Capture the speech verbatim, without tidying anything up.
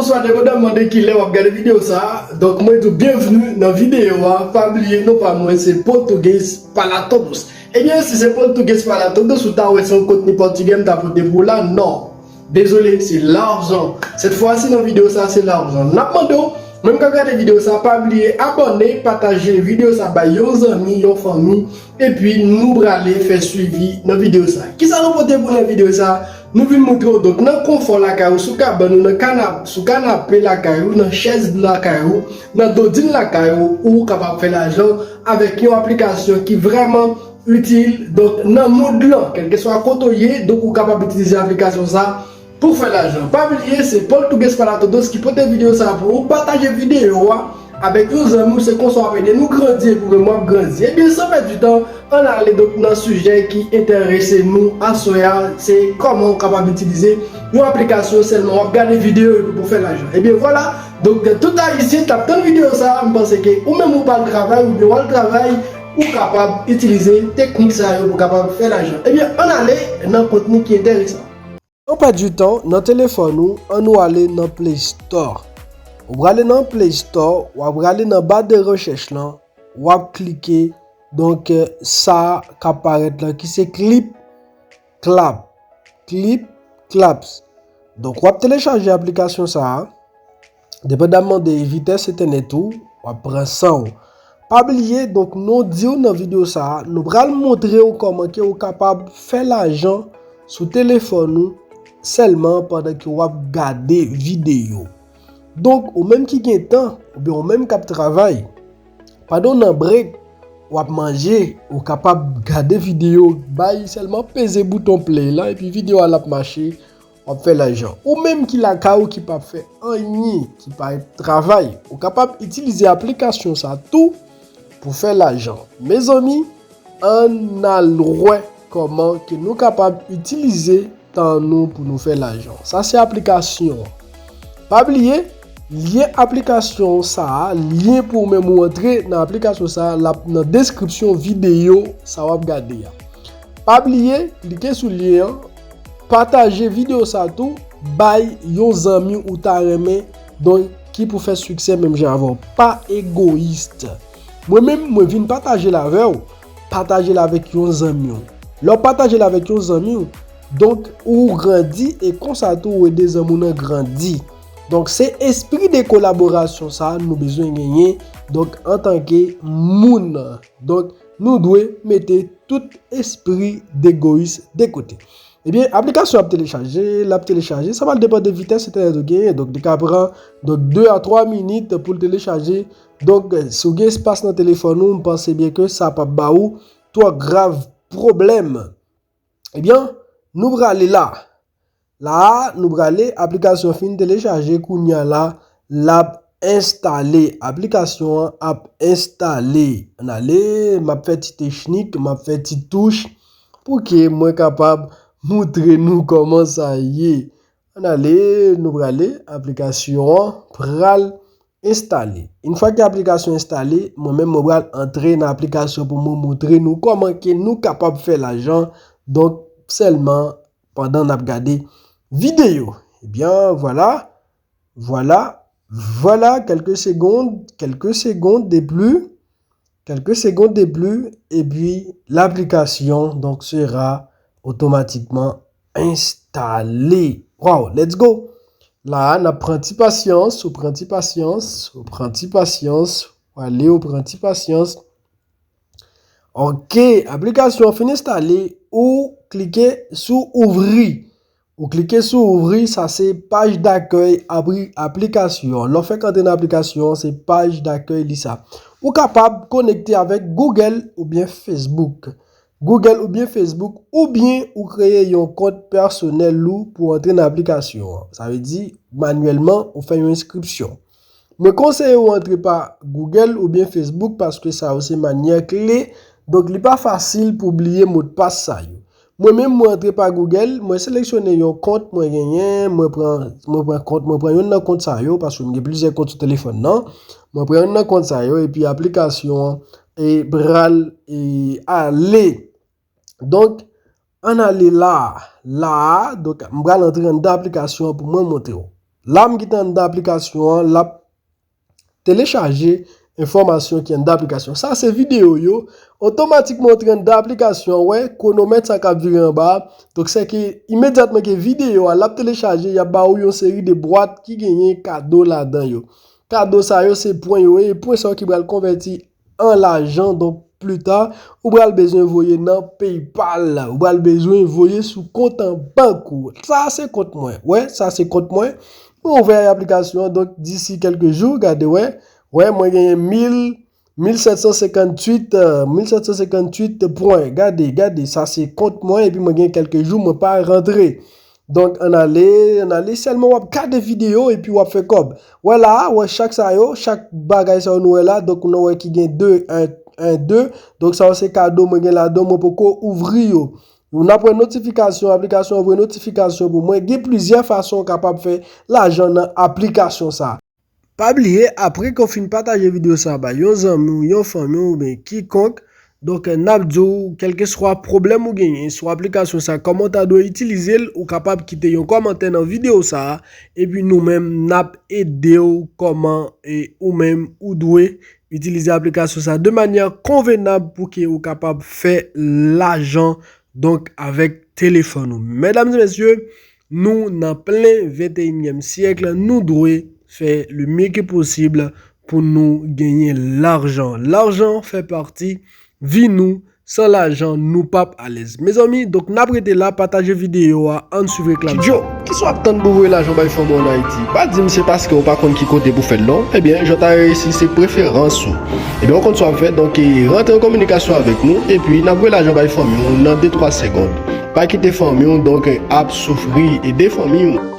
Bonswa, depandaman de kilè w ap gade videyo sa a. Donk, mwen di w byenvni nan videyo a. Pa bliye, non pa mwen, se Português para Todos. Ebyen, si se Português para Todos, ou ta wè se yon kontni pòtigè m ta pote pou w la. Non. Dezole, se lajan. Sèt fwa si nan videyo sa, se lajan. N ap mande w, menm k ap gade videyo sa, pa bliye abòne, pataje videyo sa bay yon zanmi, yon fanmi, epi nou prale fè swivi nan videyo sa. Kisa nou pote pou nan videyo sa? Nou vin montre w, donk, nan konfò lakay ou, sou kabann ou, nan kanap-, sou kanape lakay ou, nan chèz lakay ou, nan dodin lakay ou, ou kapab fè lajan avèk yon aplikasyon ki vrèman itil. Donk, nan mond lan, kèlkeswa kote w ye, donk ou kapab itilize aplikasyon sa pou fè lajan. Pa bliye, se Português para Todos ki pote videyo sa pou ou. Pataje videyo a avèk yon zanmi w, se konsa w ap ede nou grandi epi mwen mwen ap grandi. Ebyen, san pèdi tan, ann ale donk nan sijè ki enterese nou aswè a, se kòman w kapab itilize yon aplikasyon sèlman w ap gade videyo epi pou fè lajan. Ebyen, vwala, donk tout Ayisyen t ap tann videyo sa a, m panse ke ou menm ou pral travay oubyen w al travay, ou kapab itilize teknik sa yo pou kapab fè lajan. Ebyen, ann ale nan kontni ki enteresan. San pèdi tan, nan telefòn ou, ann nou ale nan Play Store. Ou prale nan Play Store, w ap prale nan ba de rechèch lan, w ap klike, donk, sa k ap parèt la, ki se Clip Clap. Clip Claps. Donk, w ap telechaje aplikasyon sa a. Depandaman de vitès entènèt ou, w ap pran san w. Pa bliye, donk, nou di w nan videyo sa a, nou pral montre w kòman ke ou kapab fè lajan sou telefòn ou sèlman pandan ke w ap gade videyo. Donk, ou menm ki gen tan, oubyen ou menm k ap travay, pandan w nan break, w ap manje, ou kapab gade videyo, bay sèlman peze bouton play la, epi videyo a l ap mache, w ap fè lajan. Ou menm ki lakay ou ki p ap fè anyen, ki pa travay, ou kapab itilize aplikasyon sa tou pou fè lajan. Mezanmi, ann al wè kòman ke nou kapab itilize tan nou pou nou fè lajan. Sa se aplikasyon an. Pa bliye, lyen aplikasyon sa a, lyen pou ou menm ou antre nan aplikasyon sa a, l ap nan deskripsyon videyo sa w ap gade a. Pa bliye, klike sou lyen an, pataje videyo sa tou, bay yon zanmi ou ta renmen, donk, ki pou fè siksè menm jan avè w. Pa egoyis. Mwen menm, mwen vin pataje l avè w, pataje l avèk yon zanmi w. Lè w pataje l avèk yon zanmi w, donk, ou grandi e konsa tou ou ede zanmi w nan grandi. Donk, se espri de kolaborasyon sa a nou bezwen genyen, donk, antanke moun. Donk, nou dwe mete tout espri degoyis de kote. Ebyen, aplikasyon ap telechaje, l ap telechaje, sa pral depann de vitès entènèt ou genyen. Donk, li ka pran, donk, de a twa minit pou l telechaje. Donk, si w gen espas nan telefòn ou, m panse byen ke sa p ap ba ou twò grav pwoblèm. Ebyen, nou prale la. La a, nou prale, aplikasyon fin telechaje, kounye a la, l ap enstale. Aplikasyon an ap enstale. Ann ale, m ap fè ti technik, m ap fè ti touch pou ke mwen kapab moutre nou kòman sa ye. Ann ale, nou prale, aplikasyon an pral enstale. Yon fwa ke aplikasyon enstale, mwen menm mwen pral antre nan aplikasyon pou mwen moutre nou kòman ke nou kapab fè lajan, donk sèlman pandan n ap gade videyo. Ebyen, vwala, vwala, vwala, quelques secondes, quelques secondes de plus, quelques secondes de plus, epi laplikasyon, donk, sera otomatikman enstale. Wow, let's go! La a, n ap pran ti pasyans, ou pran ti pasyans, ou pran ti pasyans, ou ale, ou pran ti pasyans. Ok, aplikasyon an fin enstale, ou klike sou ouvri. Ou klike sou ouvri, sa se paj dakèy apri aplikasyon an. Lè w fèk antre nan aplikasyon an, se paj dakèy li sa. Ou kapab konekte avèk Google oubyen Facebook. Google oubyen Facebook, oubyen ou kreye yon kont pèsonèl ou pou antre nan aplikasyon an. Sa vle di, manyèlman, ou fè yon enskripsyon. Mwen konseye ou antre pa Google oubyen Facebook paske sa yo se manyè kle, donk li pa fasil pou bliye modpas sa yo. Mwen menm, mwen antre pa Google, mwen seleksyone yon kont mwen genyen, mwen pran, mwen pran kont, mwen pran youn nan kont sa yo, paske m gen plizyè kont sou telefòn nan. Mwen pran youn nan kont sa yo, epi aplikasyon an, e, pral, e, ale. Donk, ann ale la a. La a, donk, m pral antre anndan aplikasyon an pou mwen montre w. La m kite anndan aplikasyon an, l ap telechaje enfòmasyon ki anndan aplikasyon. Sa se videyo yo. Otomatikman antre anndan aplikasyon an, wè, kwonomèt sa k ap vire anba a. Donk, se ke imedyatman ke videyo a, l ap telechaje, y ap ba ou yon seri de bwat ki genyen kado ladan yo. Kado sa yo, se pwen yo ye, pwen sa yo ki pral konvèti an lajan. Donk, pli ta, ou pral bezwen voye nan PayPal, ou pral bezwen voye sou kont an bank ou. Sa se kont mwen. Wè, sa se kont mwen. Mwen ouvè aplikasyon an, donk, disi kèlke jou, gade, wè. Wè, mwen genyen mil, mil sèt san senkantuit, euh, mil sèt san senkantuit pwen. Gade, gade, sa se kont mwen, epi mwen gen kèlke jou, mwen pa rantre. Donk, ann ale, ann ale, sèlman w ap gade videyo epi w ap fè kòb. Wè la a, wè chak sa yo, chak bagay sa yo nou wè la, donk nou wè ki gen de, en, en, de. Donk, sa yo se kado mwen gen ladan, mwen poko ouvri yo. N ap wè notifikasyon, aplikasyon an voye notifikasyon pou mwen. Gen plizyè fason w kapab fè lajan nan aplikasyon sa a. Pa bliye, apre ke w fin pataje videyo sa a bay yon zanmi w, yon fanmi w, oubyen kikonk, donk, n ap di w, kèlkeswa pwoblèm ou genyen sou aplikasyon sa a, kòman w ta dwe itilize l, ou kapab kite yon kòmantè nan videyo sa a, epi nou menm, n ap ede w kòman e ou menm ou dwe itilize aplikasyon sa a de manyè konvenab pou ke ou kapab fè lajan, donk, avèk telefòn ou. Medam e mesye, nou nan plen venteyinyèm syèk, nou dwe fè le mieux que possible pou nou genyen lajan. Lajan fè pati vi nou. San lajan, nou p ap alèz. Mezanmi, donk n ap rete la, pataje videyo a, ann swiv reklam sa. Kidjo, kisa w ap tann pou voye lajan bay fanmi w ann Ayiti? Pa di m se paske w pa konn ki kote pou fè l non. Ebyen, jan w ta reyisi se preferans ou. Ebyen, ou konn sa w ap fè, donk, e, rantre an kominikasyon avèk nou, epi n ap voye lajan bay fanmi w nan de twa segond. Pa kite fanmi w, donk, e, ap soufri, ede fanmi w.